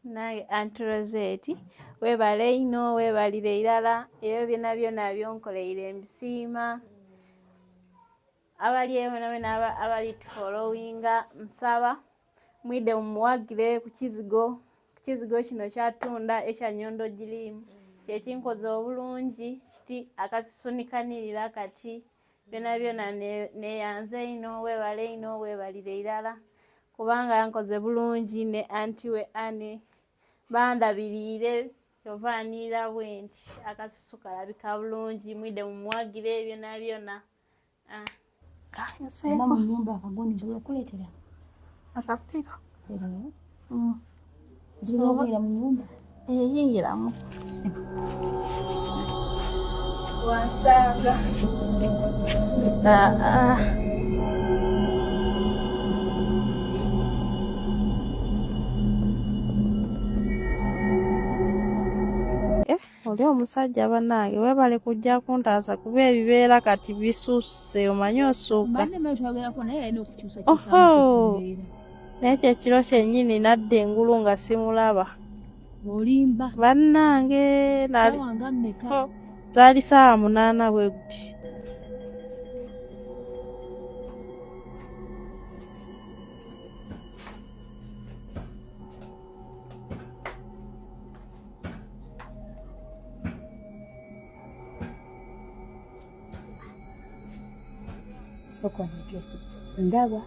Nange Aunt Rosette webale inho webalire irala ebyo byonabyona byonkoleire mbisiima. Abali eyo boonaboona abali tufolowinga nsaba mwidhe mumuwagire ku kizigo, ku kizigo kino ky'atunda ekya Nyondo Giriimu kyekinkoze obulungi kiti akasusu ni kanhirira kati. Byonabyona neyanze inho webale inho webalire irala kubanga ankoze bulungi ne anti we Annie bandabiriire kyova anirira bwenti akasusu kalabika bulungi mwidhe mumuwagire byonabyona. Oba mu nyumba akagundi nsobola okukuleetera akapiro nsobola okuyingira mu nyumba eyingiramu wansanga. Oli omusajja banange webale kujja kuntaasa kuba ebibeera kati bisusse omanyi osuuka. Oho naye ekyo ekiro kyennyini nadda engulu nga simulaba. Olimba. Bannange nali Ssaawa nga mmeka? Oh, zaali ssaawa 8 bwe guti. Sooka oleke ndaba.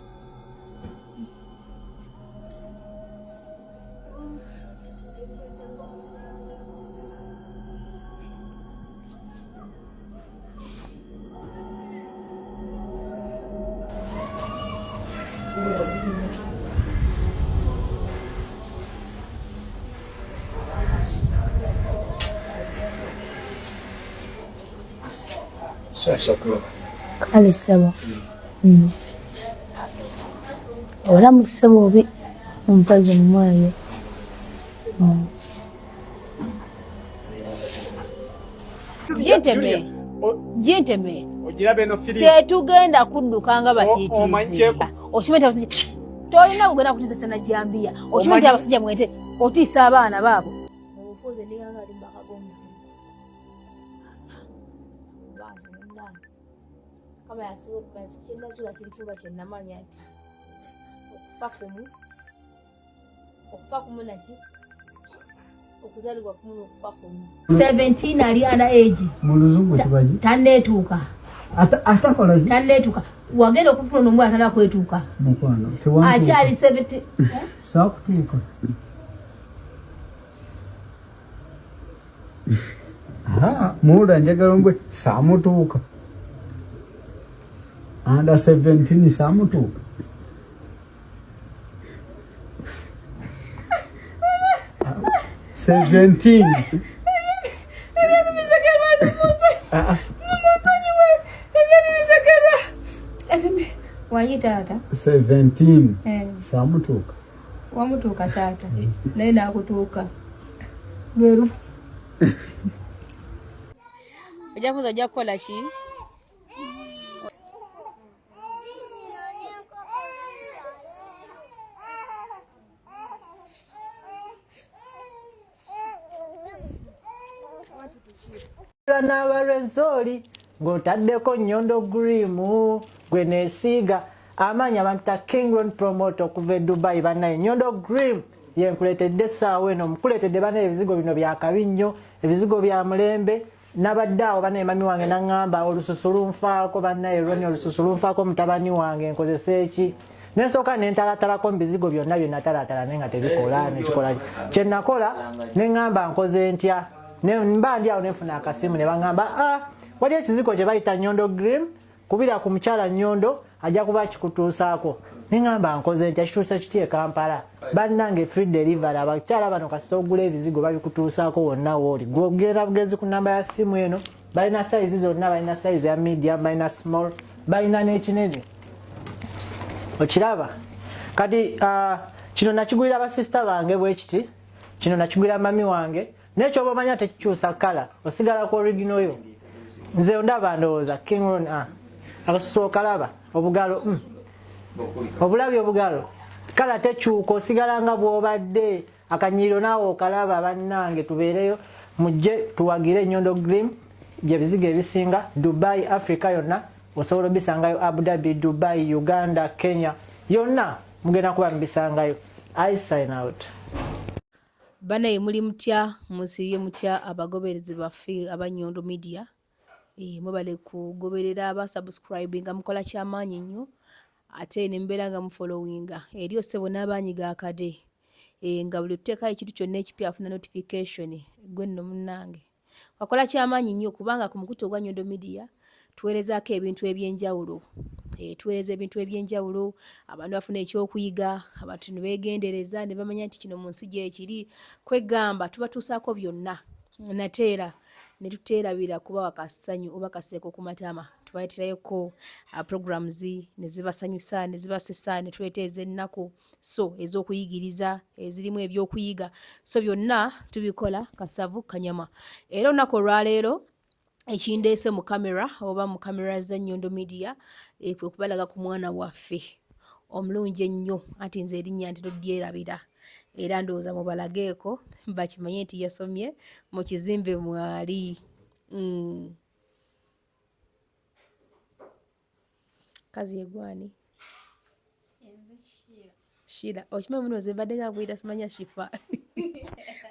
Kale ssebo obulamu ssebo bubi mpozzi mumwoyo. Gentlemen, gentlemen, tetugenda kudduka nga batiitiizi. Okimanyi nti abasajja tolina kugenda kutiisa sana jambiya. Okimanyi nti abasajja mwete otiisa abaana baabo. Kama yasinga okumanya kyenazuula kiri kimu kyenamanya nti okufa kumu okufa kumu naki okuzalibwa kumu n'okufa kumu 17 ali under age mu luzungu kibaji tanneetuuka atakola ki tanneetuuka wagenda okufuna onomwana tana kwetuuka mukwano akyali 70 sakutuuka muula njagala ngwe samutuuka under 17 samutuuka 17 Wangi taata. 17 Eh. samutuuka Wamutuuka taata. Naye nakutuuka. Lwe lufu. Ojja kuza ojja kukola ki? N'abarezoli ng'otaddeko Nyondo Grim gwe neesiiga amaanyi abantu ta King Ron Promoter okuva e Dubai. Bannaye, Nyondo Grim yenkuleetedde essaawa eno, mukuleetedde bannaye ebizigo bino byakabi nnyo, ebizigo bya mulembe. Nabadde awo bannaye, mami wange naŋŋamba olususu lunfaako. Bannaye Roni, olususu lunfaako, mutabani wange nkozesa eki? Nensooka nentalatalako mu bizigo byonna bye natalaatala naye nga tebikola. Nekikola kye nakola, ne ŋŋamba nkoze ntya? Mba ndi awo nenfuna akasimu ne baŋŋamba, ah, wali ekizigo kye bayita Nyondo Grim, kubira ku mukyala Nyondo ajja kuba kikutuusaako. Neŋŋamba nkoze ntya, kituuse kiti e Kampala? Bannange, free delivery. Abakyala bano kasita ogula ebizigo babikutuusaako wonna wooli. Gwogenda bugenzi ku namba ya simu eno. Balina sayizi zonna, balina sayizi ya medium, balina small, balina n'ekinene. Okiraba kati, kino nakigulira basisita bange bwe kiti, kino nakigulira mami wange. Naye kyoba omanya tekikyusa kala, osigala ku original yo. Nze ndaba ndowooza King Ron, akasusu okalaba obugalo, obulabye obugalo, kala tekyuka, osigala nga bw'obadde. Akanyiriro naawe okalaba bannange, tubeereyo mujje tuwagire Nyondo Grim, gye bizigo ebisinga Dubai, Africa yonna osobola obisangayo, Abu Dhabi, Dubai, Uganda, Kenya yonna mugenda kuba mubisangayo. I sign out. Banaye muli mutya, musibye mutya abagoberezi baffe aba Nyondo Media? Mwebale kugoberera, aba subscribinga mukola kyamaanyi nnyo, ate ne mubeera nga mufollowinga eri osebo n'abaanyiga akade nga buli tuteekayo ekintu kyonna ekipya afuna notification. Gwe nno munnange wakola kyamaanyi nnyo, kubanga ku mukutu ogwa Nyondo Media tuweerezaako ebintu ebyenjawulo. Tuweereza ebintu ebyenjawulo, abantu bafuna ekyokuyiga, abantu ne beegendereza ne bamanya nti kino mu nsi gyekiri. Kwegamba tubatuusaako byonna, nate era ne tuteerabira kubawa kasanyu oba kaseeko ku matama. Tubaleeterayoko programs ne zibasanyusa ne zibasesa, ne tuleeta ez'ennaku so ez'okuyigiriza ezirimu ebyokuyiga, so byonna tubikola kasavu kanyama. Era olunaku olwaleero ekindeese mu kamera oba mu kamera za Nyondo Media kwe kubalaga ku mwana waffe omulungi ennyo, anti nze erinnya nti todyerabira, era ndowooza mubalageeko bakimanye nti yasomye mu kizimbe mwali. Kazi yegwani Shira, okimanyi muno nze mbadde nga nkuyita simanya Shifa.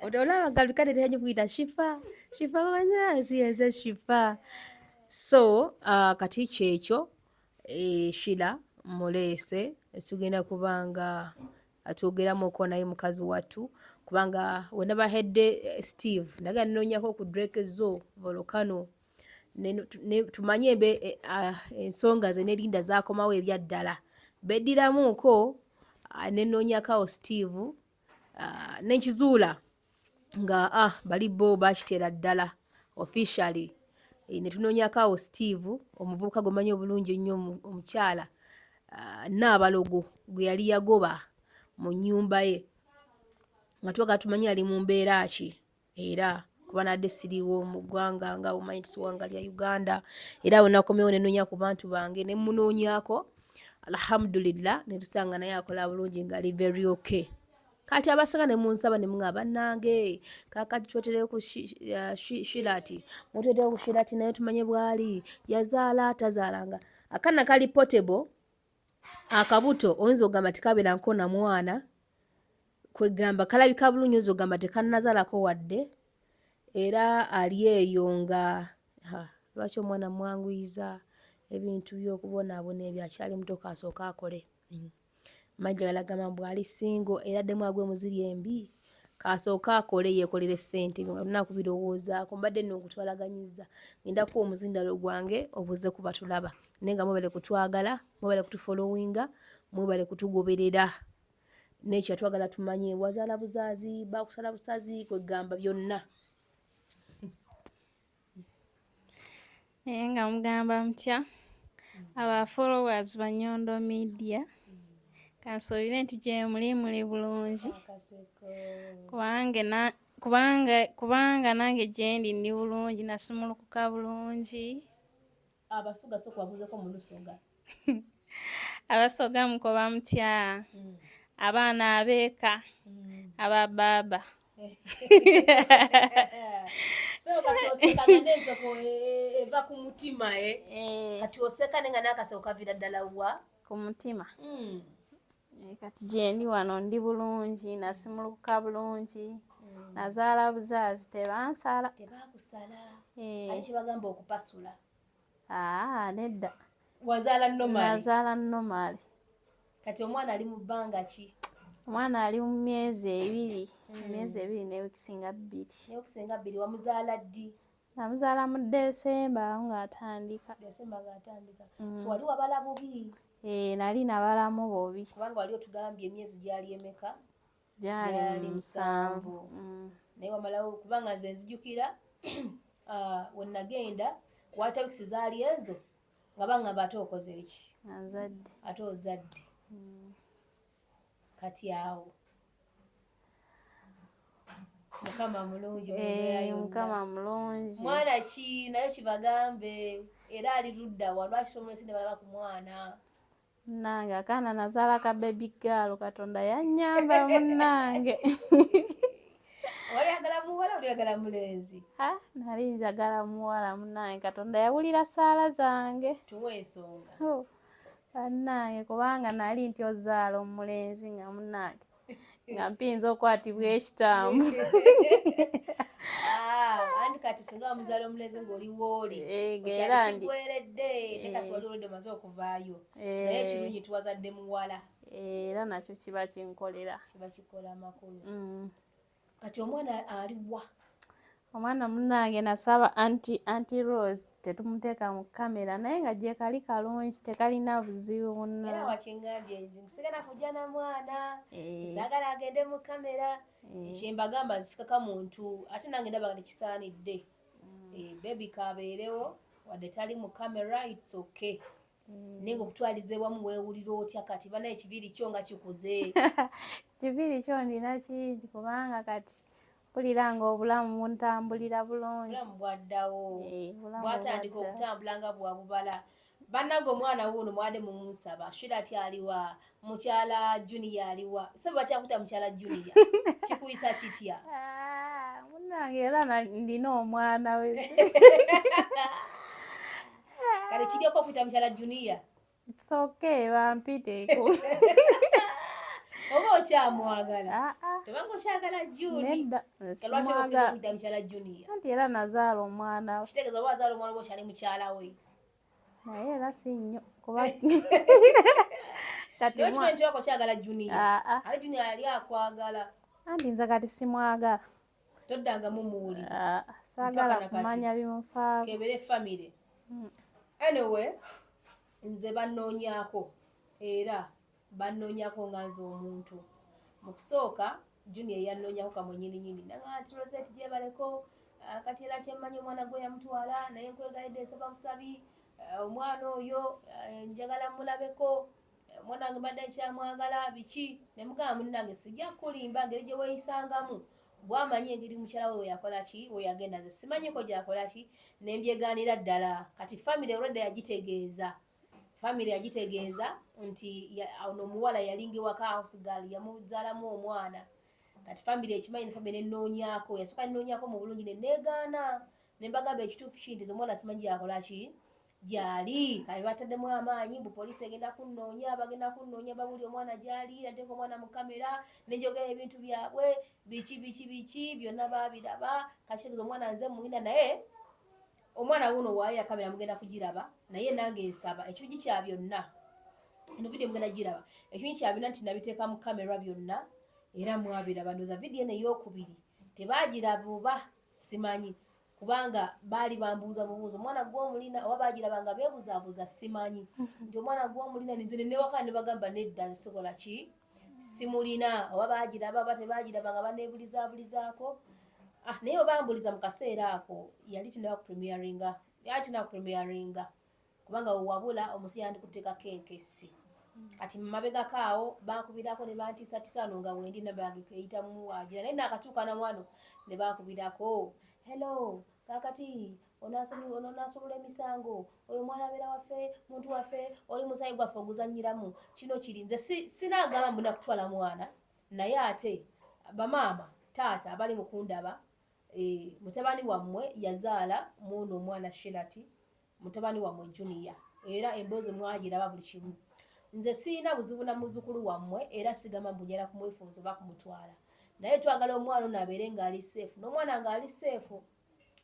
Olaba galika tetera kuyita Shifa, Shifa manya si yenze Shifa. So kati kyekyo Shira muleese, tugenda kubanga atwogeramuko naye mukazi wattu, kubanga wenabahedde Steve naga nnoonyako ku Drake zo Volcano tumanye ensonga ze nerinda zakomawo ebyaddala beddiramuuko, nenoonyako awo Steve nenkizuula nga bali bo bakiteera ddala officially. Ne tunoonyako awo Steve, omuvubuka gwemanyi obulungi ennyo, omukyala Nnaabalogo gwe yali yagoba mu nnyumba ye, nga twagala tumanye ali mu mbeera ki, era kuba nadde siriiwo mu ggwanga nga omanyi nti siwanga lya Uganda. Era awo nakomyewo ne nnoonya ku bantu bange ne mmunoonyaako, alhamdulillah ne tusanga naye akola bulungi ng'ali very okay. Kati abasinga ne munsaba ne muŋŋamba, bannange kaakati twetereyo ku Shirati, mutwetereyo ku Shirati naye tumanye bw'ali, yazaala tazaalanga. Akaana kali portable, akabuto oyinza okugamba tikabeera nko na mwana, kwegamba kalabika bulungi, oyinza okugamba tekannazaalako wadde, era ali eyo nga lwaki omwana mwanguyiza ebintu by'okubonaabona ebyo, akyali muto kasooke akole. Majjagala gamba mbu ali single era addemu agwe mu ziri embi, kasooke akole yeekolere ssente, bino nga kubirowoozaako. Mbadde nno nkutwalaganyizza, ngenda kuwa omuzindalo gwange obuze ku batulaba, naye nga mwebale kutwagala, mwebale kutufollowinga, mwebale kutugoberera. N'ekyo twagala tumanye wazaala buzaazi, bakusala busazi, kwegamba byonna. Naye nga mugamba mutya aba followers ba Nyondo Media? Kansuubire nti gye muli muli bulungi, kubanga nange gye ndi ndi bulungi, nasumulukuka bulungi. Abasoga sooka babuuzeeko mu Lusoga. Abasoga mukoba mutya? Abaana abeeka, aba baaba. So kati oseka n'enseko eva ku mutima. Kati oseka naye nga n'akaseko kaviira ddala wa? Ku mutima. Kati gyendi wano ndi bulungi, nasumulukuka bulungi, nazaala buzaazi, tebansala. Tebakusala? Ate kyebagamba okupasula? Nedda. Wazaala normal? Nazaala normal. Kati omwana ali mu bbanga ki? Omwana ali mu myezi 2, emyezi 2 ne wiiki nga 2. Ne wiiki nga 2. Wamuzaala ddi? Namuzaala mu December ng'atandika. December ng'atandika. So wali wabala bubi? Nali nabalamu bubi. Kubanga wali otugambye emyezi gyali emeka? Gyali 7. Naye wamalawo, kubanga nze nzijukira we nagenda waata wiiki zaali ezo nga baŋŋamba ate okoze eki? Nzadde. Ate ozadde. Kati awo Mukama mulungi mu mbeera yonna. Mukama mulungi. Mwana ki nayo kibagambe, era ali ludda wa? Lwaki tomulese ne balaba ku mwana? Munnange akaana nazaala ka baby girl, Katonda yannyamba munnange. Oyagala muwala, oyagala mulenzi? Ah, nali njagala muwala munnange, Katonda yawulira ssaala zange. Tuwe ensonga. Oh, bannange, kubanga nali nti ozaala omulenzi nga munnange nga mpinza okwatibwa ekitambo. Ah, anti kati singa wamuzaala omulenzi ng'oli wooli Eh, ng'era ndi kigweredde, ne kati wali olwedde omaze okuvaayo, naye ekirungi tuwazadde muwala. Era nakyo kiba kinkolera, kiba kikola amakulu. Kati omwana aliwa? Omwana munnange nasaba anti Rose tetumuteeka mu kamera, naye nga gye kali kalungi, tekalina buzibu Era munnange. Wakingambye nti nsigala kujja na mwana, saagala agende mu kamera. Kyembagamba, nsikaka muntu, ate nange ndaba nga tekisaanidde. Baby kabeerewo wadde tali mu kamera, it's okay. Naye nga okutwaliza ewamu weewulira otya kati bana ekiviiri kyo nga kikuze? Kiviiri kyo ndina kingi, kubanga kati mpulira nga obulamu buntambulira bulungi. Obulamu bwaddawo. Obulamu bwatandika bwaddawo. Okutambula nga bwabubala. Bannange, omwana wuuno mwadde mumunsaba, Shirati aliwa? Mukyala Junior aliwa? Sebe bakyakuta mukyala Junior, kikuyisa kitya? Ah, munnange, era ndina omwana we. Kale kiryoko okuyita mukyala Junior? It's okay, bampiteeko. Oba okyamwagala? Ah, ah, Tobanga okyagala Juni? Nedda. Lwaki okkiriza Simwagala. okuyita mukyala Junior? Anti era nazaala omwana we. Kitegeeza oba wazaala omwana oba okyali mukyala we. Naye era si nnyo, kuba kati Naye okimanyi nti wako okyagala Junior? Ah, ah. Ate Junior yali akwagala. Anti nze kati simwagala. Toddangamu muwuliza? Ah, saagala Mpaka na kati. kumanya bimufaako. Kebere family. Anyway, nze bannoonyaako, era bannoonyako nga nze omuntu. Mu kusooka Junior yannoonyako kamwenyininyini, nanga nti Rosette gyebaleko. Ah, kati era kyemmanyi omwana gwe yamutwala, naye nkwegalidde, nsaba busabi. Ah, omwana oyo, ah, njagala mulabeko. Eh, omwana wange mbadde nkyamwagala, biki. Nemugamba, munnange, sijja kukulimba, ngeri gye weeyisangamu bwamanyi engeri mukyala we weyakola ki, weyagenda, nze simanyiko gyakola ki, nembyegaanira ddala. Kati family olwedda yagitegeeza, family yagitegeeza nti ono omuwala yalinga ewaka house girl, yamuzaalamu omwana. Kati family ekimanyi, ne family nenoonyaako, yasooka nenoonyaako mu bulungi, neneegaana, nembagamba ekituufu ki nti nze omwana simanyi gyakola ki, gyali. Kale bataddemu amaanyi mbu poliisi egenda kunnoonya, bagenda kunnoonya, babuli omwana gyali, nateeka omwana mu kamera, nenjogera ebintu byabwe biki biki biki byonna babiraba. Kakitegeeza omwana nze muyina, naye omwana wuno waayo ya kamera mugenda kugiraba. Naye nange nsaba ekirungi kya byonna, eno vidiyo mugenda giraba, ekirungi kya byonna nti nabiteeka mu kamera byonna era mwabiraba. Ndowooza vidiyo eno eyokubiri tebagiraba oba simanyi, kubanga baali bambuuza bubuuza omwana gw'omulina, oba bagiraba nga beebuzaabuuza, simanyi nti omwana gw'omulina. Nze nenewaka ne bagamba nedda, nze sikola ki, simulina. Oba bagiraba oba tebagiraba nga baneebulizaabulizaako. Ah, naye obambuliza mu kaseera ako yali tinaba kupremieringa, yali tinaba kupremieringa, kubanga wewabula omusi yandikuteekako enkesi. Kati mumabegako awo bankubirako ne bantiisatiisa wano nga wendi namba yange eyitamu agira, naye nakatuuka na wano ne bankubirako, "Hello, kakati onasobola emisango, oyo omwana abeera waffe, muntu waffe, oli musayi gwaffe oguzanyiramu kino kiri." Nze sinagamba mbu nakutwala mwana, naye ate bamaama, taata abali mukundaba, mutabani wammwe yazaala muno omwana Shirati, mutabani wammwe Junior, era emboozi mwagiraba buli kimu. Nze sirina buzibu na muzzukulu wammwe, era sigamba mbu njala kumwefuuza oba kumutwala, naye twagala omwana ono abeere ng'ali safe, n'omwana ng'ali safe.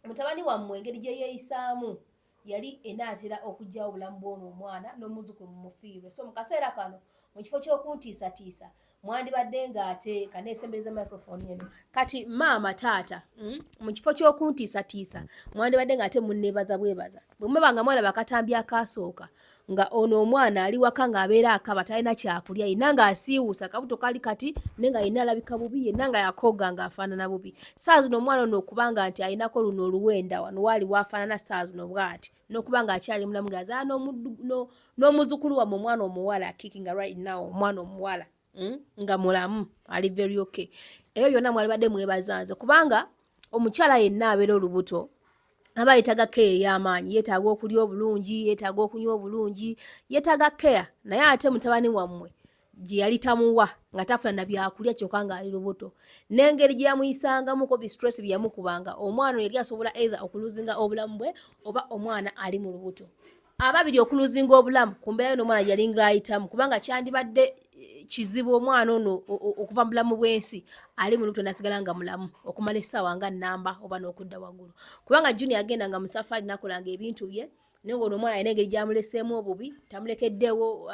Mutabani wammwe engeri gye yeeyisaamu yali enaatera okuggyawo obulamu bw'ono omwana n'omuzzukulu mumufiirwe. So mu kaseera kano, mu kifo ky'okuntiisatiisa, mwandibadde ng'ate kaneesembereza microphone eno. Kati maama, taata, mu kifo ky'okuntiisatiisa, mwandibadde ng'ate munneebaza bwebaza bwe muba nga mwalaba akatambi akasooka nga ono omwana ali waka ng'abeera akaba, talina kyakulya, yenna ng'asiiwuusa, akabuto kali kati, naye nga yenna alabika bubi, yenna nga yakooga ng'afaanana bubi. Saa zino omwana ono okubanga nti alinako luno oluwenda wano waali waafaanana saa zino bw'ati, n'okuba ng'akyali mulamu, ng'azaala n'omuzukulu wammwe omwana omuwala kiki, nga right now omwana omuwala, nga mulamu, ali very okay, ebyo byonna mwalibadde mwebaza nze, kubanga omukyala yenna abeera olubuto. Aba yeetaaga care ey'amaanyi, yeetaaga okulya obulungi, yeetaaga okunywa obulungi, yeetaaga care. Naye ate mutabani wammwe gye yali tamuwa, nga tafuna na byakulya, kyokka ng'ali lubuto, n'engeri gye yamuyisangamuko, bi stress bye yamukubanga, omwana oyo yali asobola either okuluzinga obulamu bwe oba omwana ali mu lubuto, ababiri okuluzinga obulamu ku mbeera yo n'omwana gye yalinga ayitamu, kubanga kyandibadde kizibu omwana ono okuva mu bulamu bw'ensi ali mu lubuto n'asigala nga mulamu okumala essaawa nga nnamba oba n'okudda waggulu, kubanga Junior agenda nga mu safaari n'akolanga ebintu bye, naye ng'ono omwana alina engeri gy'amuleseemu obubi, tamulekeddewo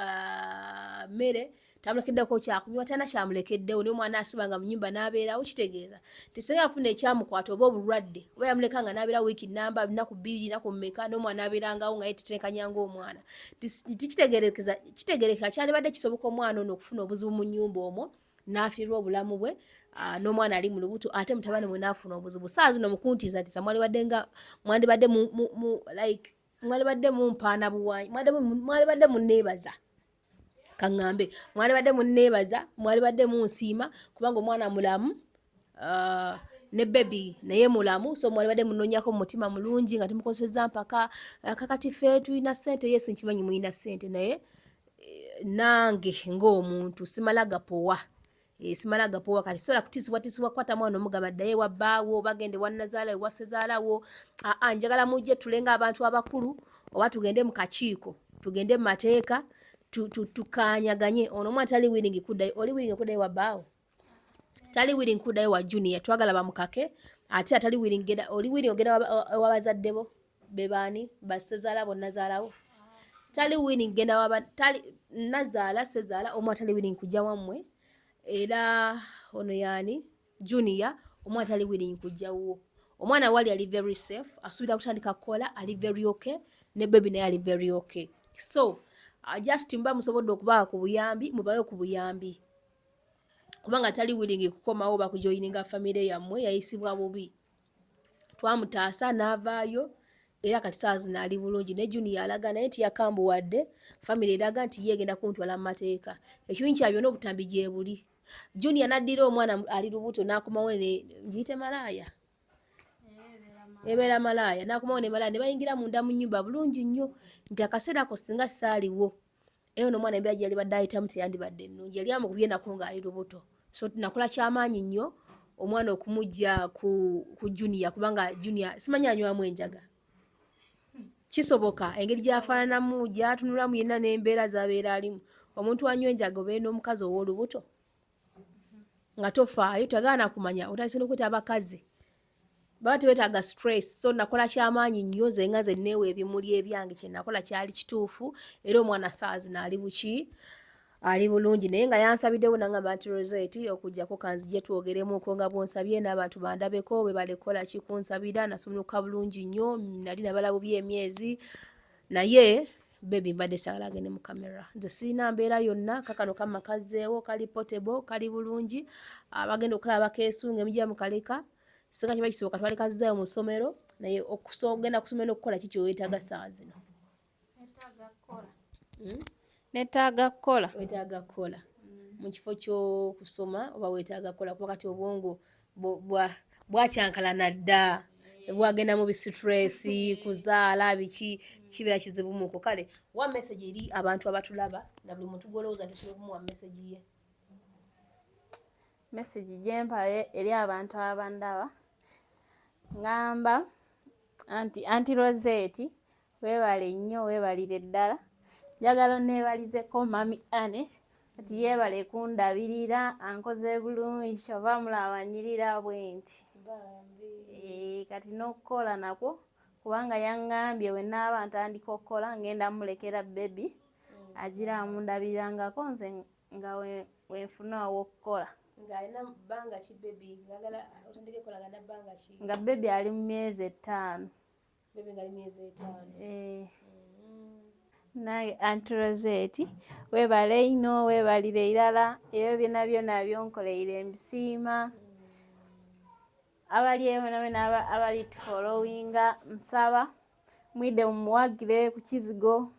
mmere, tamulekeddeko kyakunywa, talina kyamulekeddewo, naye omwana asiba nga mu nyumba n'abeerawo. Kitegeeza nti singa yafuna ekyamukwata oba obulwadde, oba yamuleka nga n'abeera wiiki namba, 2 naku, naku mmeka, n'omwana abeerangawo nga yetetenkanya ng'omwana, tikitegerekeza kitegerekeka kyandibadde kisoboka omwana ono okufuna obuzibu mu nnyumba omwo n'afiirwa obulamu bwe, n'omwana ali mu lubuto, ate mutabani mwe n'afuna obuzibu. Saa zino mukuntiisatiisa, mwalibadde nga mwandibadde mu like mwalibadde mumpaana buwanyi, mwalibadde munneebaza, kaŋŋambe mwalibadde munneebaza, mwalibadde munsiima, kubanga omwana mulamu, ne baby naye mulamu. So mwalibadde munoonyako mu mutima mulungi nga temukozesezza mpaka kakati ffe tulina ssente. Yes, nkimanyi mulina ssente, naye nange ng'omuntu simala gapowa. Simala gapowa. Kati sobola kutiisibwatiisibwa kukwata mwana omugamba ddayo ewa bbaawo oba gende wa nnazaala, ewa ssezaalawo. Aa, njagala mujje tule ng'abantu abakulu, oba tugende mu kakiiko, tugende mu mateeka, tukanyaganye. Ono omwana tali willing kuddayo. Oli willing kuddayo wa bbaawo? Tali willing kuddayo wa Junior. Twagala bamukake, ate atali willing genda. Oli willing ogenda ewa bazadde bo? Be baani? Bassezaala bo, nnazaalawo? Tali willing genda waba tali nazaala, sezaala. Omwana tali willing kujja wammwe. Era ono yaani Junior, omwana tali willing kujja wuwo. Omwana wali ali very safe, asuubira kutandika kukola, ali very okay, ne baby naye ali very okay. So just muba musobodde okubawa ku buyambi, mubawe ku buyambi, kubanga tali willing kukomawo oba kujoyininga famire yammwe. Yayisibwa bubi, twamutaasa n'avaayo, era kati saa zino ali bulungi. Ne Junior alaga naye nti yakambuwadde. Famire eraga nti ye egenda kuntwala mu mateeka. Ekirungi kya byonna, obutambi gye buli. Junior n'addira omwana ali lubuto n'akomawo ne ngiyite malaaya, ebeera malaaya, n'akomawo ne malaaya ne bayingira munda mu nnyumba bulungi nnyo, nti akaseera ako singa saaliwo, era ono omwana embeera gye yali badde ayitamu teyandibadde nnungi. Yali amukubye nako ng'ali lubuto. So nakola kyamaanyi nnyo omwana okumugja ku Junior, kubanga Junior simanyi anywamu enjaga. Kisoboka engeri gy'afaananamu, gy'atunulamu yenna n'embeera z'abeera alimu, omuntu anywa enjaga obeere n'omukazi ow'olubuto nga tofaayo, tagaana kumanya, otandise n'okweta abakazi baba tebeetaaga stress. So nakola kyamaanyi nnyo nze nga nze neewa ebimuli ebyange. Kye nakola kyali kituufu, era omwana saa zino ali buki? Ali bulungi. Naye nga yansabiddewo nangamba nti, "Rosette, okujjako kanzije twogeremuko nga bwonsabye n'abantu bandabeko. Webale kukola ki kunsabira. Nasumuluka bulungi nnyo, nali nabala bubi emyezi, naye baby mbadde saagala agende mu kamera. Nze sirina mbeera yonna. Kakano kamma kazzeewo, kali portable, kali bulungi. Abagenda okulaba bakeesunga emijja mukaleka. Singa kiba kisoboka twali kazzaayo mu ssomero, naye ogenda kusomero n'okukola ki kyeweetaaga ssaawa zino?" Neetaaga kukola. Weetaaga kukola mu kifo ky'okusoma, oba weetaaga kukola, kuba kati obwongo bwakyankalana dda, bwagenda mu bi stress, kuzaala biki, kibeera kizibu muko. Kale wa message eri abantu abatulaba na buli muntu gw'olowooza nti osobola okumuwa message ye. Message gyempa eri abantu abandaba, ŋŋamba anti Auntie Rosette, weebale nnyo, weebalire ddala. Njagala onneebalizeko Mummy Anne ati yeebale kundabirira, ankoze bulungi, kyova mulaba nnyirira bwe nti. Kati n'okukola nakwo, kubanga yaŋŋambye bwe naaba ntandika okukola ngenda mulekera baby, agira amundabirirangako nze nga wenfuna aw'okukola. Ng'alina bbanga ki baby? Ngagala otandike kolagana bbanga ki? Nga baby ali mu myezi 5. Baby ngali myezi 5. Eh. Nange Auntie Rosette, weebale ino, weebalire irala ebyo byonna byonna byonkoleire, mbisiima. Abali eyo bonabona abali tufollowinga, nsaba mwidde mumuwagire ku kizigo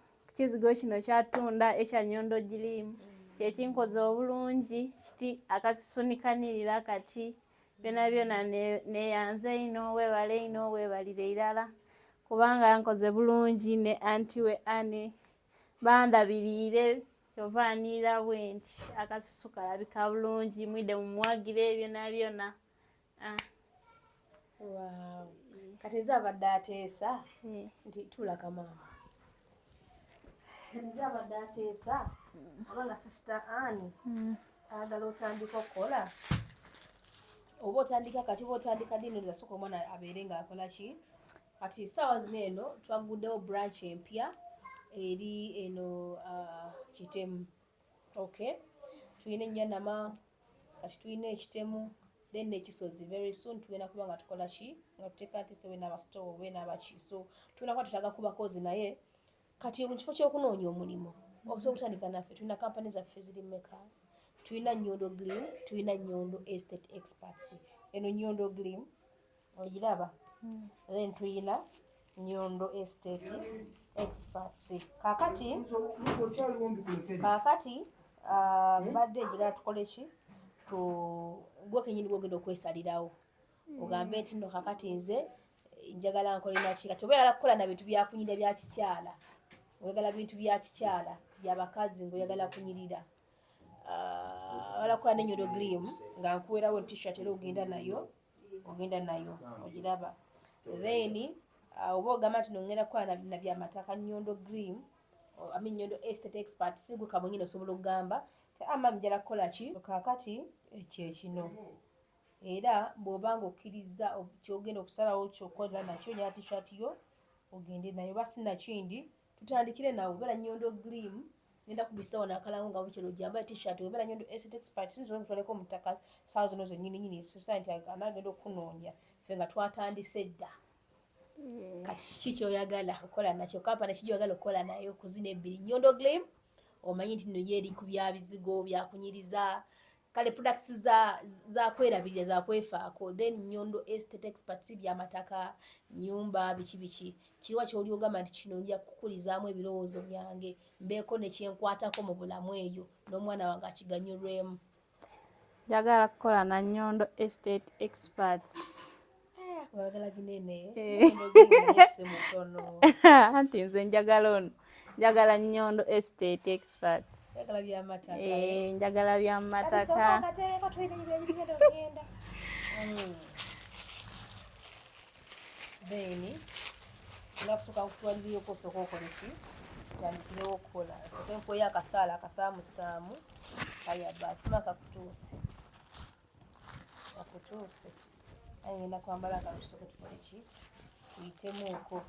kino kyatunda ekya Nyondo Girimu, kyekinkoze obulungi kiti akasusunikanirira kati byona byona. Neyanze ino, weebale ino, weebalire irala. kubanga yankoze bulungi ne anti we Anne bandabiriire kyova anirira bwenti akasusu kalabika bulungi mwide mumuwagire byona byona. Wow. Kati nze abadde ateesa nti tuula kamaama. Nze abadde ateesa oba nga Sister Ann ayagala otandika okukola oba otandika kati oba otandika ddi nno sooka omwana abeere ng'akola ki kati ssaawa zino eno twagguddewo branch empya eri eno Kitemu. Okay, tulina Ennyanama, kati tulina Ekitemu, then n'Ekisozi. Very soon tugenda kuba nga tukola ki nga tuteeka ntise we n'abasitowa obe n'abaki, so tugenda kuba tutaaga ku bakozi. Naye kati mu kifo ky'okunoonya omulimu osobola okutandika naffe. Tulina kampani zaffe ziri mmeka? Tulina Nyondo Gleam, tulina Nyondo Estate Experts. Eno Nyondo Gleam ogiraba, then tuyina Nyondo Estate Experts. Kakati mbadde njagala tukole ki tu gwe kenyini gwogenda okwesalirawo ogambe nti nno kakati nze njagala nkole naki. Kati oba oyagala kukola na bintu byakunyirira bya kikyala, oyagala bintu bya kikyala byabakazi, ngaoyagala kunyirira, oyagala kukola ne Nyondo Gleam nga nkuwerawo T-shirt era ogenda nayo ogiraba. Then oba ogamba nti nongenda kukola na byamataka, Nyondo Gleam, I mean Nyondo Estate Expert, si gwe kamwenyini osobola okugamba ti ama njala kukola ki. Kaakati ekyo kino era bw'oba nga okkiriza kyogenda okusalawo kyokola nakyo, nyala T-shirt yo ogende nayo, oba sinakindi tutandikire nawe. Obeera Nyondo Gleam, ngenda kubisawo nakalango nga bukyero ojamba T-shirt. Obeera Nyondo Estate Expert, sinza omutwaleko mu ttaka saawa zino zennyini nyini sisa nti anaagenda okunoonya ffe nga twatandise dda. Kati kiki kyoyagala okukola nakyo, kampani ki gyoyagala okukola nayo ku zino ebbiri? Nyondo Gleam omanyi nti no ye eri ku bya bizigo byakunyiriza, kale products za kwerabirira, za kwefaako. Then Nyondo Estate Experts byamataka, nyumba, biki biki. Kiriwa kyoli ogamba nti kino nja kukulizaamu ebirowoozo byange mbeeko nekyenkwatako mu bulamu eyo n'omwana wange akiganyulwemu? Njagala kukola na Nyondo Estate Experts. Oyagala binene. Eh. Si mutono. Anti nze njagala ono, njagala Nyondo Estate Experts. Oyagala byamataka. Eh, njagala byamataka. Kateeka tulina ogenda. Then nakusooka nkutwaliriyoko osooka okole ki, tutandikirewo okukola, osooke nkuweyo akasaala akasaamusaamu. Kaya baasima kakutuuse, kakutuuse. Aye ngenda kwambala akalo, tusooke tukole ki, tuyitemuuko,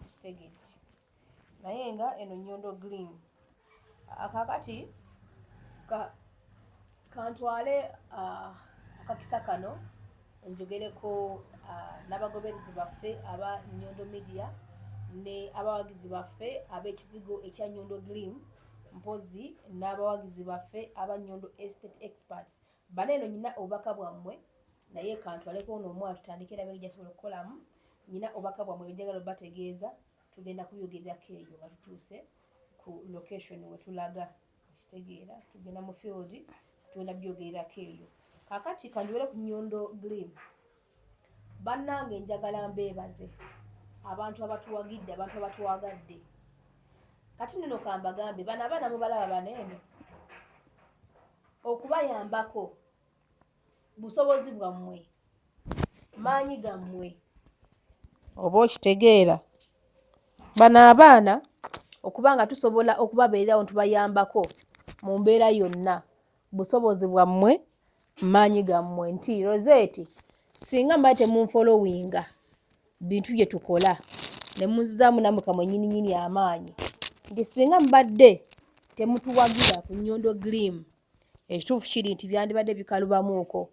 kitegedde. Naye nga eno Nyondo Gleam akakati kantwale akakisa kano njogereko n'abagoberezi baffe aba Nyondo Media ne abawagizi baffe ab'ekizigo ekya Nyondo Gleam, mpozi n'abawagizi baffe aba Nyondo Estate Experts. Bano eno nyina obubaka bwammwe, naye kantwaleko ono omwana tutandike era bengeri gyasobola okukolamu. Nyina obubaka bwammwe benjagala obategeeza, tugenda kubyogererako eyo nga tutuuse ku location wetulaga, okitegeera? Tugenda mu field, tugenda byogererako eyo. Kakati kanjogere ku Nyondo Gleam. Bannange, njagala mbeebaze abantu abatuwagidde, abantu abatwagadde. Kati nno kambagambe, bano abaana mubalaba bano eno, okubayambako busobozi bwammwe, maanyi gammwe, oba okitegeera? Bano abaana okuba nga tusobola okubabeererawo ntubayambako mu mbeera yonna, busobozi bwammwe, maanyi gammwe. Nti Rosette, singa mbadde temunfolowinga bintu bye tukola ne muzizaamu nammwe kamwe nnyininyini amaanyi, nti singa mbadde temutuwagira ku Nyondo Gleam, ekituufu kiri nti byandibadde bikalubamuuko,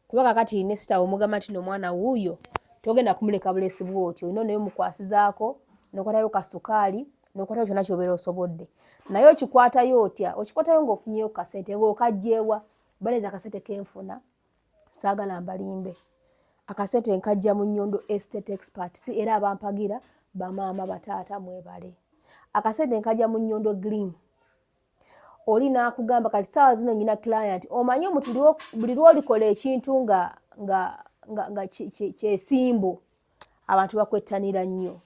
kuba kakati ne sitawe omugamba nti nomwana wuuyo togenda kumuleka bulesi bwotyo, olina naye omukwasizaako nokwatayo kasukaali nokwatayo kyonna kyobeera osobodde. Naye okikwatayo otya? Okikwatayo ng'ofunyeyo kasente, ng'okajjeewa? Baleza akasente kenfuna, saagala mbalimbe, akasente nkajja mu Nyondo Estate Experts, era abampagira, bamaama, bataata, mwebale. Akasente nkajja mu Nyondo Gleam. Oli n'akugamba kati saawa zino nyina client. Omanyi omuntu buli lwolikola ekintu nga kyesimbu, abantu bakwettanira nnyo.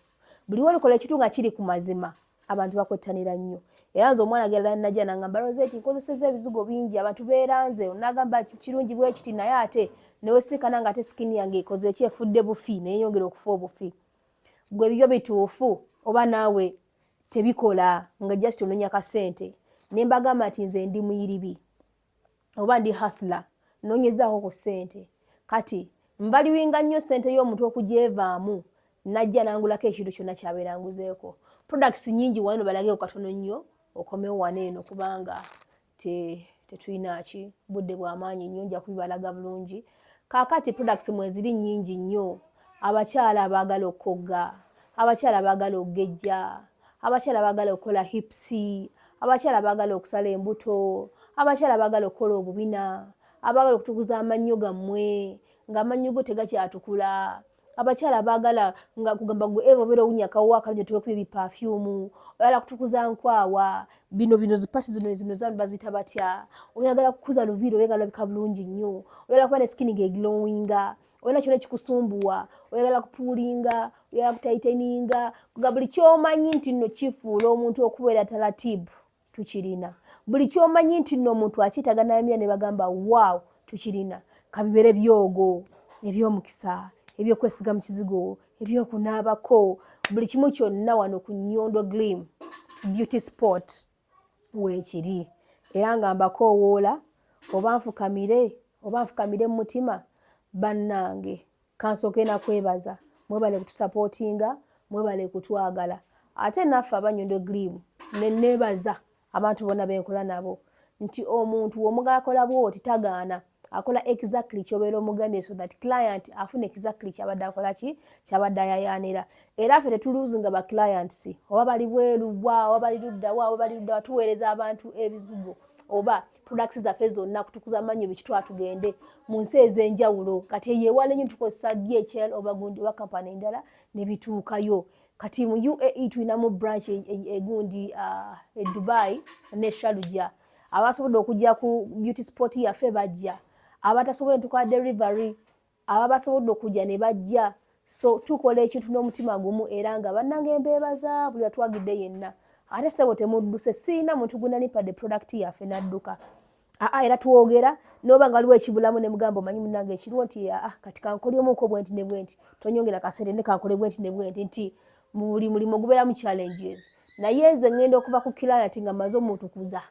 Buli wolikola ekintu nga kiri ku mazima, abantu bakwettanira nnyo. Era nze omwana gala najja nangamba, Rosette, nkozeseza ebizigo bingi, abantu beeranze, nagamba kirungi bwe kiti, naye ate newesinkana nga ate skin yange ekoze eki, efudde bufi, neyongera okufa obufi. Gwe bibyo bituufu oba naawe tebikola, nga just ononya kasente? Ne mbagamba nti nze ndi muyiribi oba ndi hustler, noonyezaako ku ssente. Kati mbaliwinga nnyo ssente y'omuntu okugyevaamu najja nangulako ekintu kyonna kyabeera nguzeeko. Products nyingi wano, balageko katono nnyo okomewo wano eno, kubanga tetulina ki budde bw'amaanyi nnyo, nja kubibalaga bulungi. Kaakati products mweziri nnyingi nnyo. Abakyala abaagala okukogga, abakyala abaagala okugejja, abakyala abaagala okukola hips, abakyala abaagala okusala embuto, abakyala abaagala okukola obubina, abaagala okutukuza amannyo gammwe ng'amannyo go tegakyatukula, abakyala abaagala nga kugamba gwe eva obeera owunya akawowo akalungi, tuwekuba ebipafyumu, oyagala kutukuza nkwawa, bino bino zipasi zino zino zanu baziyita batya, oyagala kukuza luviiri, oyagala olabika bulungi nnyo, oyagala kuba ne skin ng'eglowinga, olina kyona ekikusumbuwa, oyagala kupuulinga, oyagala kutaiteninga, kuga buli kyomanyi nti nno kifuula omuntu okubeera talatibu, tukirina. Buli kyomanyi nti nno omuntu akyetaaga nayamira ne bagamba wow, tukirina. Kabibeere byogo ebyomukisa, ebyokwesiga mu kizigo, ebyokunaabako, buli kimu kyonna wano ku Nyondo Glim Beauty Spot weekiri. Era nga mbakoowoola, oba nfukamire oba nfukamire mu mutima, bannange, kansooke nakwebaza, mwebale kutusapootinga, mwebale kutwagala. Ate naffe abanyondo Glim neneebaza abantu bonna benkola nabo nti omuntu womugakola bwoti tagaana, akola exactly kyobeera omugambye, so that client afuna exactly kyabadde akola ki, kyabadde ayayaanira. Era ffe tetuluzinga ba clients, oba bali bweru bwa, oba bali luddawa, oba bali luddawa, tuweereza abantu ebizigo oba products zaffe zonna, kutukuza amannyo, biki, tugende mu nsi ez'enjawulo. Kati eyo ewala ennyo tukozesa DHL oba gundi oba kampani endala ne bituukayo. Kati mu UAE tulinamu branch egundi e Dubai ne Sharjah. Abasobodde okujja ku beauty spot yaffe bajja, abatasobodde tukola delivery, aba basobodde okujja ne bajja. So tukola ekintu n'omutima gumu, era nga bannange mbeebaza buli atwagidde yenna. Ate sebo temudduse, siina muntu gunanipadde product yaffe n'adduka. Aa, era twogera noba nga waliwo ekibulamu ne mugamba, omanyi munange ekiriwo nti aa, kati kankolyemuko bwenti ne bwenti, tonyongera kasente, ne kankole bwenti ne bwenti, nti mu buli mulimu gubeeramu challenges. Naye nze ŋŋenda okuva ku client nga maze omutukuza,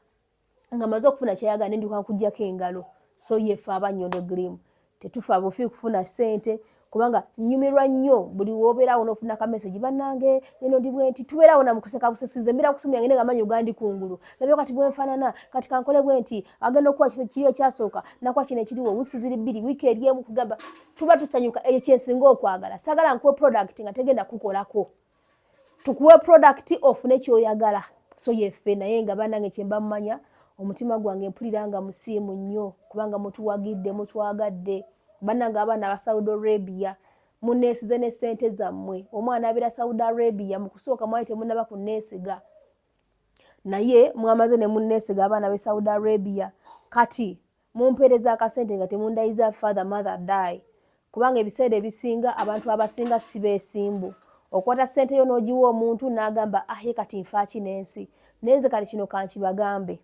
nga maze okufuna kyayagala, nenduka nkugjako engalo. So yefe abanyondo Glim tetufa bufi kufuna ssente, kubanga nyumirwa nnyo buli wobeerawo n'ofuna ka message, bannange neno ndi bwenti, tubeerawo namukuseka busesize, mbeera kusimu yange nga manyi ogandi kungulu, labye kati bwenfaanana, kati kankole bwenti, agenda okuwa kino kiri ekyasooka, nakuwa kino ekiriwo, weeks ziri 2, wiiki eri emu, kugamba tuba tusanyuka. Ekyo kyensinga okwagala. Sagala nkuwe product nga tegenda kukolako, tukuwe product ofune kyoyagala. So yeffe. Naye nga bannange kyemba mumanya, omutima gwange mpulira nga musiimu nnyo kubanga mutuwagidde, mutwagadde. Bannange abaana aba Saudi Arabia, muneesize ne ssente zammwe. Omwana abeera Saudi Arabia, mu kusooka mwali temunaba kuneesiga, naye mwamaze ne munneesiga. Abaana b'e Saudi Arabia, kati mumpeereza akasente nga temundayiza father mother die, kubanga ebiseera ebisinga abantu abasinga si beesimbu. Okwata ssente yo n'ogiwa omuntu n'agamba, ah, ye kati nfaaki n'ensi? Naye nze kati kino kankibagambe,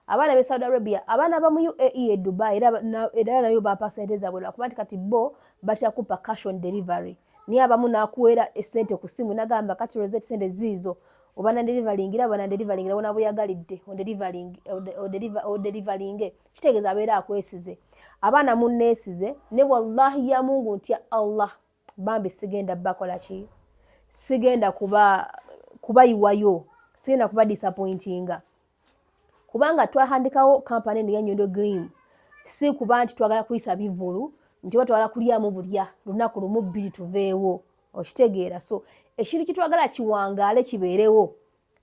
Abaana b'e Saudi Arabia, abaana ba mu UAE e Dubai, era nayo bampa ssente zaabwe, lwakuba nti kati bo batya kupa cash on delivery, naye abamu n'akuweera essente ku ssimu nagamba, kati Rosette, sente ziizo, oba nandelivalingira, oba nandelivalingira wona bweyagalidde odelivalinge, kitegeeza abeera akwesize. Abaana munneesize, ne wallahi ya Mungu ntya Allah, bambi sigenda bakola ki, sigenda kuba kubayiwayo, sigenda kuba disappointinga, kubanga twatandikawo kampani eno ya Nyondo Glim si kuba nti twagala kuyisa bivulu, nti oba twagala kulyamu bulya lunaku lumu bbiri tuveewo, okitegeera? So ekintu kyetwagala kiwangaale, kibeerewo,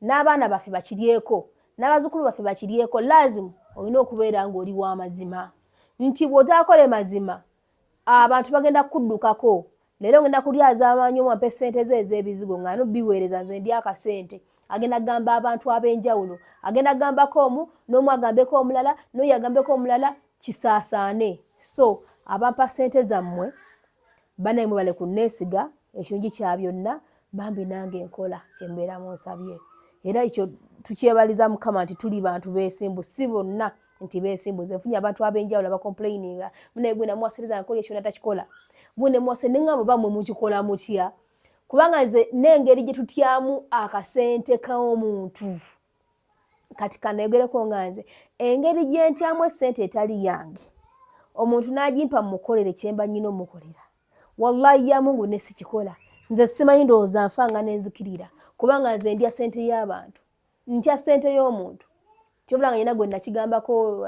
n'abaana baffe bakiryeko, n'abazzukulu baffe bakiryeko. Lazimu olina okubeera ng'oli w'amazima, nti bw'otaakole mazima abantu bagenda kukuddukako. Leero ngenda kulyaza amaanyi omu ampe ssente ze ez'ebizigo nga no biweereza, nze ndi akasente, agenda kugamba abantu ab'enjawulo, agenda kugambako omu, n'omu agambeko omulala, n'oyo agambeko omulala, kisaasaane. So abampa ssente zammwe, banaye mwebale kunneesiga. Ekirungi kya byonna, Bambi nange nkola kyembeera munsabye, era ekyo tukyebaliza Mukama nti tuli bantu beesimbu, si bonna nti beesimbu. Nze nfunye abantu ab'enjawulo abacomplaininga, munaye gwe namuwasereza nkola ekyo natakikola, gwe nemuwase neŋŋamba oba mwe mukikola mutya? Kubanga nze n'engeri gye tutyamu akasente k'omuntu, kati kanayogereko nga nze engeri gye ntyamu essente etali yange, omuntu n'agimpa mukolere kyemba nnyina omukolera, wallahi ya Mungu ne sikikola, nze simanyi, ndowooza nfa nga nenzikirira, kubanga nze ndya ssente y'abantu, ntya ssente y'omuntu. Kyobula nga nyina gwe nakigambako,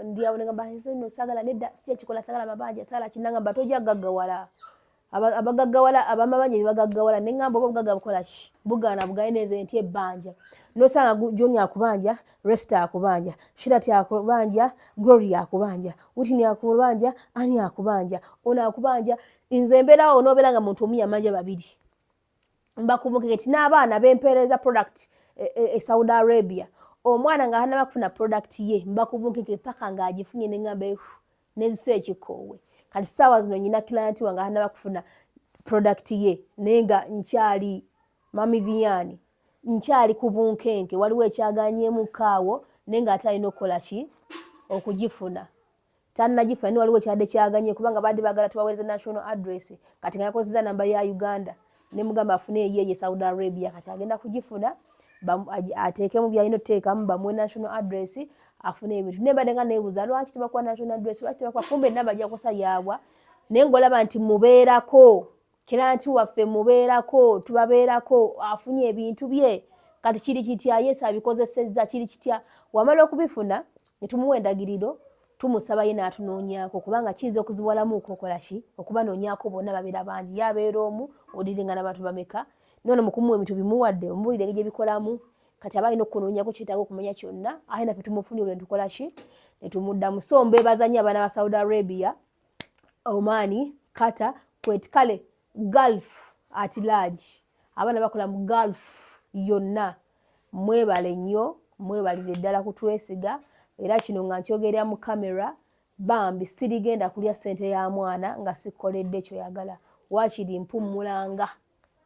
ndyawo negamba nze no sagala, nedda sijja kikola, sagala mabanja, sagala kinangamba tojja gaggawala, abagaggawala abamabanja bebagaggawala. Neŋŋamba oba obugagga bukola ki? Bugaana bugaye neze nti ebbanja nosanga John akubanja, Resta akubanja, Shirati akubanja, Gloria akubanja, Witini akubanja, ani akubanja, ono akubanja. Nze mbeerawo onoobeera nga muntu omu yamanja babiri mbakubuke ti n'abaana bempeereza product e Saudi Arabia, omwana nga hanaba kufuna product ye mbakubunkeke paka ng'agifunye, neŋŋamba nezisa ekikoowe. Kati saawa zino nyina client wange hanaba kufuna product ye, naye nga nkyali mami Viani, nkyali ku bunkenke, waliwo ekyaganyemu kaawo, naye ng'ate alina okukola ki okugifuna, tannagifuna, naye waliwo ekyadde kyaganye kubanga badde baagala tubaweereza national address, kati nga yakozesa namba ya Uganda, ne mugamba afune eyeeye Saudi Arabia. Kati agenda kugifuna, ateekemu byalina otuteekamu, bamuwe national address afune ebintu. Naye mbadde nga neebuuza lwaki tebakuwa national address, lwaki tebakuwa, kumbe enamba gyakosa yaabwa. Naye ng'olaba nti mubeerako client waffe, mubeerako, tubabeerako, afunye ebintu bye. Kati kiri kitya? Yesu abikozesezza, kiri kitya? Wamala okubifuna ne tumuwa endagiriro, tumusaba ye n'atunoonyaako, kubanga kiyinza okuziwalamu okokola ki okubanoonyaako, bonna babeera bangi, ye abeera omu, odiringa n'abantu bameka? Nono mukumuwa ebintu bimuwadde, omubuulira engeri gyebikolamu, kati aba alina okunoonyako kyetaaga okumanya kyonna, ate naffe tumufunye olwo netukola ki netumuddamu. So mbeebaza nnyo abaana ba Saudi Arabia, Oman, Qatar, Kuwait, kale Gulf at large, abaana bakola mu Gulf yonna, mwebale nnyo, mwebalire ddala kutwesiga. Era kino nga nkyogerera mu kamera, bambi sirigenda kulya ssente ya mwana nga sikoledde kyoyagala, waakiri mpummulanga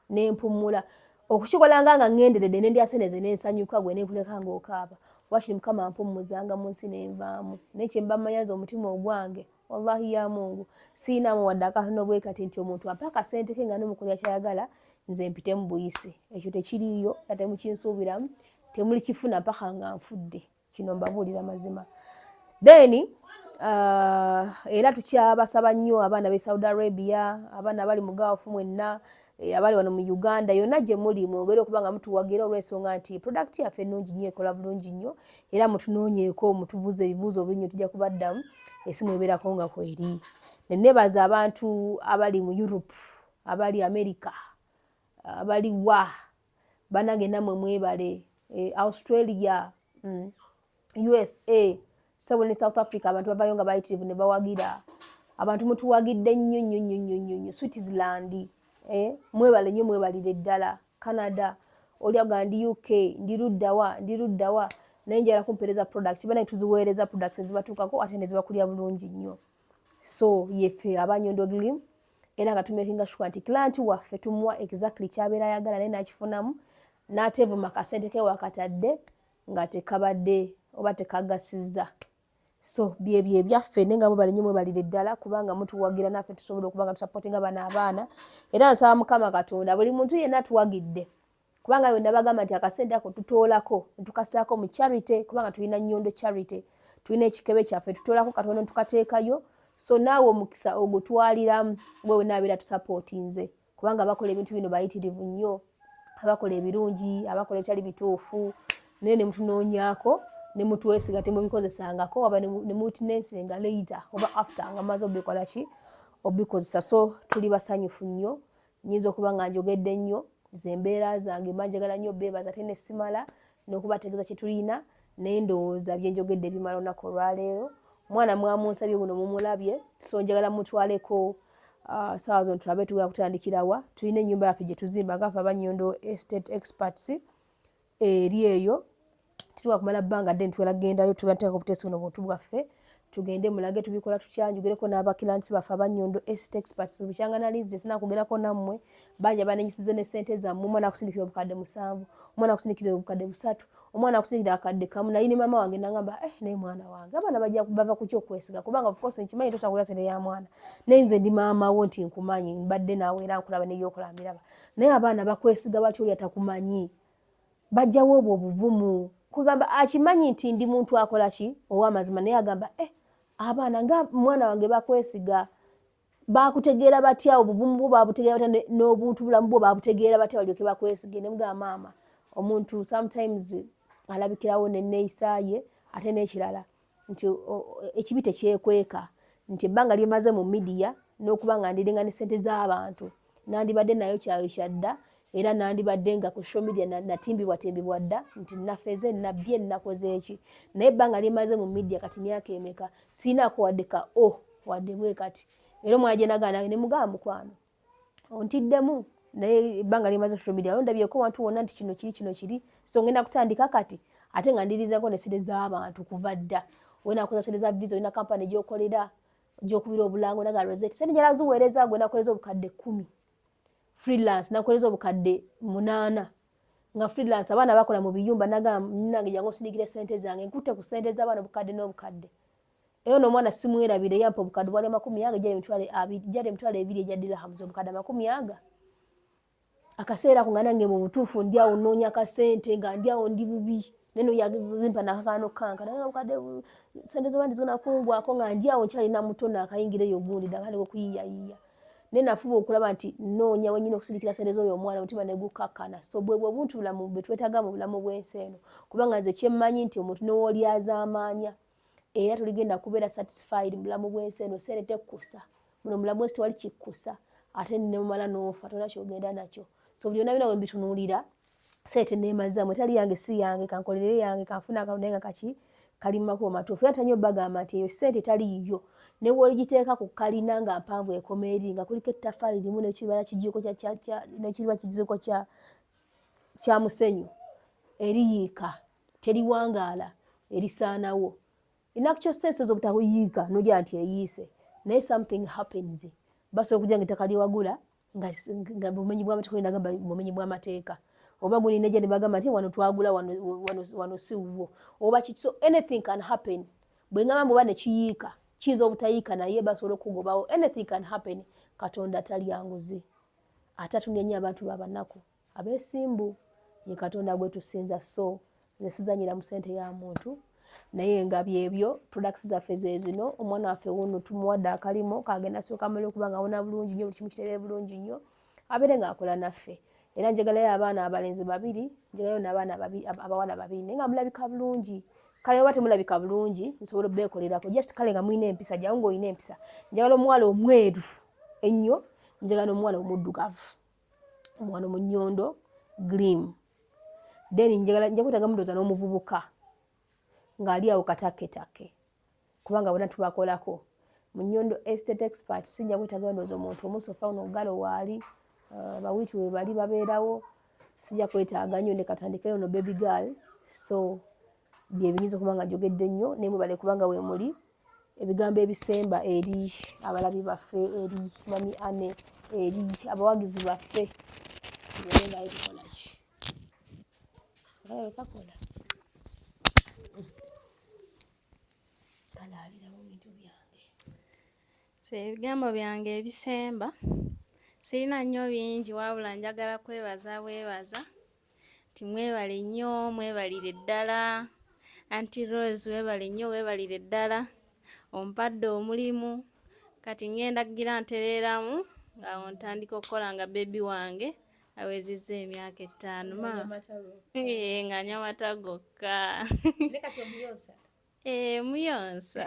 nempummula okukikolanga nga ŋŋenderedde nendya sente ze nensanyuka, gwe nenkuleka ng'okaaba. Wakiri Mukama mpummuzanga mu nsi nenvaamu. Naye kyemba mmanya nze omutima ogwange, wallahi ya Mungu, siinamu wadde akatono bwe kati nti omuntu ampa akasente ke nga nomukolera kyayagala nze mpite mu buyisi, ekyo tekiriiyo era temukinsuubiramu, temulikifuna mpaka nga nfudde. Kino mbabuulira mazima. Then era tukyabasaba nnyo abaana b'e Saudi Arabia, abaana abali mu Gulf mwenna, abali wano mu Uganda, yonna gye muli, mwongere okuba nga mutuwagira olw'ensonga nti product yaffe ennungi nnyo, ekola bulungi nnyo. Era mutunoonyeeko, mutubuuze ebibuuzo binyo, tujja kubaddamu, esimu ebeerako nga kweri. Nenebaza abantu abali mu Europe, abali America, abali wa, banange nammwe mwebale, Australia, USA, sabo ne South Africa, abantu bavayo nga bayitirivu ne bawagira. Abantu mutuwagidde nnyo nnyo nnyo nnyo nnyo nnyo. Switzerland, mwebale nnyo, mwebalire ddala. Canada, oli aga ndi UK, ndi luddawa, ndi luddawa, naye njagala kumpeereza product. Banaye tuziweereza products ezibatuukako ate ne zibakulira bulungi nnyo. So yeffe abanyondo Glim, era nga tumakinga sure nti client waffe tumuwa exactly kyabeera ayagala, naye n'akifunamu n'ateevuma kasente ke wakatadde nga tekabadde oba tekagasizza. So byebyo ebyaffe, naye nga mwebale nnyo, mwebalire ddala kubanga mutuwagira, naffe tusobola okuba nga tusupportinga bano abaana. Era nsaba Mukama Katonda buli muntu yenna atuwagidde, kubanga yonna bagamba nti akasente ako tutoolako netukasaako mu charity, kubanga tulina Nyondo Charity, tulina ekikebe kyaffe, tutoolako katono netukateekayo. So naawe omukisa ogutwaliramu gwe wenaabeera tusupportinze, kubanga bakola ebintu bino bayitirivu nnyo, abakola ebirungi, abakola ebitali bituufu, naye ne mutunoonyaako ne mutwesiga, temubikozesangako oba ne muwitnessinga later oba after nga mumaze obikola ki obikozesa. So tuli basanyufu nnyo. Nyinza okuba nga njogedde nnyo, ze embeera zange, mba njagala nnyo beebaza ate ne simala n'okubategeeza kye tulina, naye ndowooza byenjogedde bimala olunaku olwaleero. Mwana mwamunsabye buno mumulabye, so njagala mutwaleko saawa zino tulabe tugenda kutandikirawa. Tulina ennyumba yaffe gye tuzimba nga ffe Abanyondo Estate Experts, eri eyo tituwa kumala bbanga ddene, tugenda kugendayo, tugenda kuteeka obuteesi buno buntu bwaffe. Tugende mulage tubikola tutya, njogereko n'abakilansi baffe abanyondo estate experts. Bukyanga nalize sinakugerako nammwe, bangi abanenyisize ne ssente zammwe. Omwana akusindikira obukadde 7, omwana akusindikira obukadde 3, omwana akusindikira akadde kamu. Naye ne maama wange nangamba, eh, naye mwana wange, abaana bajja bava kuki okwesiga? Kubanga of course nkimanyi tosobola kulya ssente ya mwana, naye nze ndi maama wo nti nkumanyi, mbadde naawe era nkulaba nebyokola mbiraba, naye abaana bakwesiga batya oli atakumanyi? Bajjawo obwo obuvumu kugamba akimanyi nti ndi muntu akola ki ow'amazima, naye agamba, eh, abaana nga mwana wange bakwesiga, bakutegeera batya? Obuvumu bwo babutegeera batya? N'obuntu bulamu bwo babutegeera batya balyoke bakwesige? Ne mugamba, maama, omuntu sometimes alabikirawo neneeyisa ye. Ate n'ekirala nti ekibi tekyekweka, nti ebbanga lyemaze mu media n'okuba nga ndiringa ne ssente z'abantu, nandibadde nayo kyayo kyadda, era nandibadde nga ku social media natimbibwatimbibwa dda nti nafeze, nabbye, nakoze eki. Naye ebbanga lyemaze mu media kati myaka emeka, siinaako wadde ka o wadde bwe kati. Era omwana gye nagana ne mugamba, mukwano, ontiddemu, naye ebbanga lyemaze social media ondabyeko wantu wonna nti kino kiri, kino kiri? So ngenda kutandika kati ate nga ndirizako ne sente z'abantu kuva dda. Olina kukoza sente za visa, olina kampani gyokolera, gyokubira obulango, naga Rosette, sente njala ziweereza gwe, nakuweereza obukadde 10 freelance, nakuweereza obukadde 8 nga freelance. Abaana bakola mu biyumba, nagamba nange jangu osindikire sente zange, nkutte ku sente z'abaana obukadde n'obukadde. Era ono omwana simwerabire, yampa obukadde bwali 20, gyali 20,000, gyali 20,000 egya dirhams, obukadde 20. Akaseera ako nga nange mu butuufu ndi awo nnoonya kasente, nga ndi awo ndi bubi, naye noyazimpa nakakaano kanka, naye obukadde sente z'abandi zigenda kungwako, nga ndi awo nkyalina muto naakayingira eyo gundi ddagala okuyiiyayiiya, naye nafuba okulaba nti nnoonya wenyina okusindikira sente z'oyo omwana, omutima ne gukakkana. So bwe bwe obuntu bulamu bwe twetaaga mu bulamu bw'ensi eno, kubanga nze kyemmanyi nti omuntu newolyazaamaanya era toligenda kubeera satisfied mu bulamu bw'ensi eno. Sente tekkusa muno mulamu bw'ensi, tewali kikkusa, ate nemumala n'ofa tolina kyogenda nakyo. So buli byonna byonna we mbitunuulira, sente neemazaamu, etali yange si yange, kankolere yange, kanfune akalulu, naye nga kaki kali mu makubo matuufu. Era tanyo bagamba nti eyo sente etali yiyo, ne bw'oligiteeka ku kalina nga mpanvu ekoma eri nga kuliko ettaffaali limu n'ekibala kijiiko n'ekiriba kiziiko kya musenyu, eriyiika, teriwangaala, erisaanawo. In actual sense ez'obutayiika nogira nti eyiise, naye something happens, basobola okujja nga ettaka lyewagula nga bumenyi bw'amateeka, nagamba bumenyi bw'amateeka oba gulinejja ne bagamba nti wano twagula wano, wano, wano si wuwo oba kiki. So anything can happen. Bwe ngamba mbu oba ne kiyiika, kiyinza obutayiika, naye basobola okugobawo. Anything can happen. Katonda talya nguzi, ate atumya nnyo abantu babanaku abeesimbu, ye Katonda gwe tusinza. So nze sizanyira mu ssente ya muntu, naye nga byebyo products zaffe ze zino. Omwana waffe wuno tumuwadde akalimo kagenda sooka amale okuba nga awona bulungi nnyo, buli kimu kiterere bulungi nnyo, abeere ng'akola naffe. Era njagalayo abaana abalenzi babiri, njagalayo n'abaana abawala babiri, naye nga mulabika bulungi. Kale oba temulabika bulungi, nsobola obeekolerako, just kale nga mulina empisa. Jangu ng'olina empisa. Njagala omuwala omweru ennyo, njagala n'omuwala omuddugavu, omwana omunyondo glim. Then njagala nja kwetaaga mudooza n'omuvubuka ng'ali awo katakketakke, kubanga bonna tubakolako mu Nyondo Estate Expert. Sinja kwetaaga ndowooza omuntu omusofa uno galo waali, bawiiti we bali babeerawo, sijja kwetaaga nnyo, ne katandike ono baby girl. So bye biyinza okuba nga njogedde nnyo, naye mwebale kubanga we muli. Ebigambo ebisemba eri abalabi baffe, eri mami Ane, eri abawagizi baffe, tugende naye tukola ki? Kakola kalaalira mu bintu byange. So ebigambo byange ebisemba sirina nnyo bingi, wabula njagala kwebaza bwebaza nti mwebale nnyo, mwebalire ddala. Aunty Rose, weebale nnyo, weebalire ddala, ompadde omulimu. Kati ŋŋenda kugira ntereeramu ng'awo ntandika okukola nga baby wange awezezza emyaka 5, maama nga nywa mata gokka. Eh, muyonsa.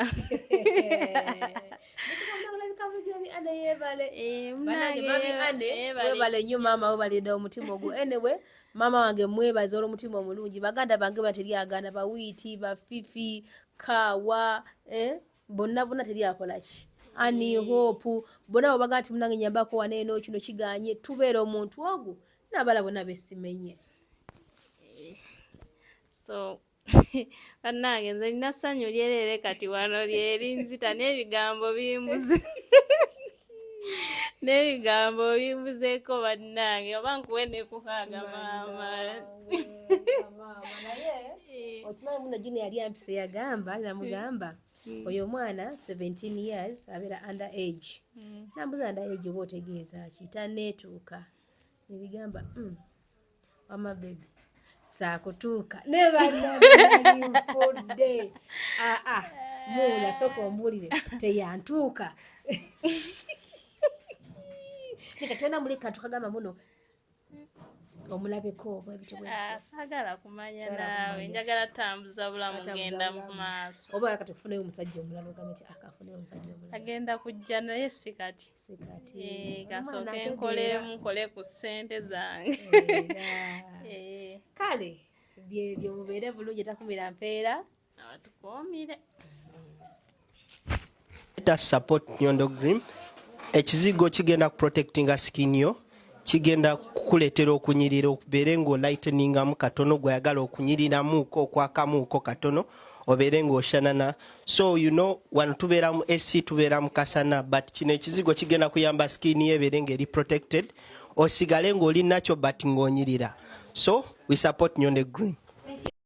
Webale nnyo maama, webalidde omutima ogwo. Anyway, maama wange mwebaza olw'omutima omulungi. Baganda bange ba teri agaana, bawiiti, bafifi, kaawa, eh? Bonna bonna teri akola ki ani hope, bonna bwebagaa nti munange nyambako wano eno kino kiganye, tubeera omuntu ogwo n'abala bonna besimenye. So Bannange, nze nina ssanyu lyereere kati wano lyerinzita n'ebigambo bimbuze, n'ebigambo bimbuzeeko. Bannange, oba nkuwe nekuhaaga maama. Okimanyi muno Junior yali ampise, yagamba, namugamba oyo omwana 17 years abeera under age. Nambuza, "Under age oba otegeeza ki?" Taneetuuka nebigamba, "Wama baby, saakutuuka." Ne bannanfudde. Aa, muula, soka ombuulire, teyantuuka neka kyona muli kantu kagamba muno omulabeko bwebityo bwebityo. Ah, saagala kumanya. Saagala Naawe. Kumanya. Njagala tambuza bulamu. Atambuza Ngenda mu bulamu. maaso. Oba kati okufunayo omusajja omulala, ogambe nti akafunayo omusajja omulala? Agenda kujja naye si kati. Si kati. Eh, Omwana kasooke ategeera. nkolemu, nkole ku ssente zange. Era. Eh, Kale byebyo, mubeere bulungi, takumira mpeera. Abatukuumire. Let us support Nyondo Grim. Ekizigo kigenda kuprotectinga skin yo, kigenda kukuleetera okunyirira, obeere ng'olighteningamu katono, gweyagala okunyiriramuuko, okwakamuuko katono, obeere ng'oshanana. So wano tubeera mu AC, tubeera mu kasana, but kino ekizigo kigenda kuyamba skin yo ebeere ng'eri protected, osigale ng'oli nakyo but ng'onyirira. So we support Nyondo Grim.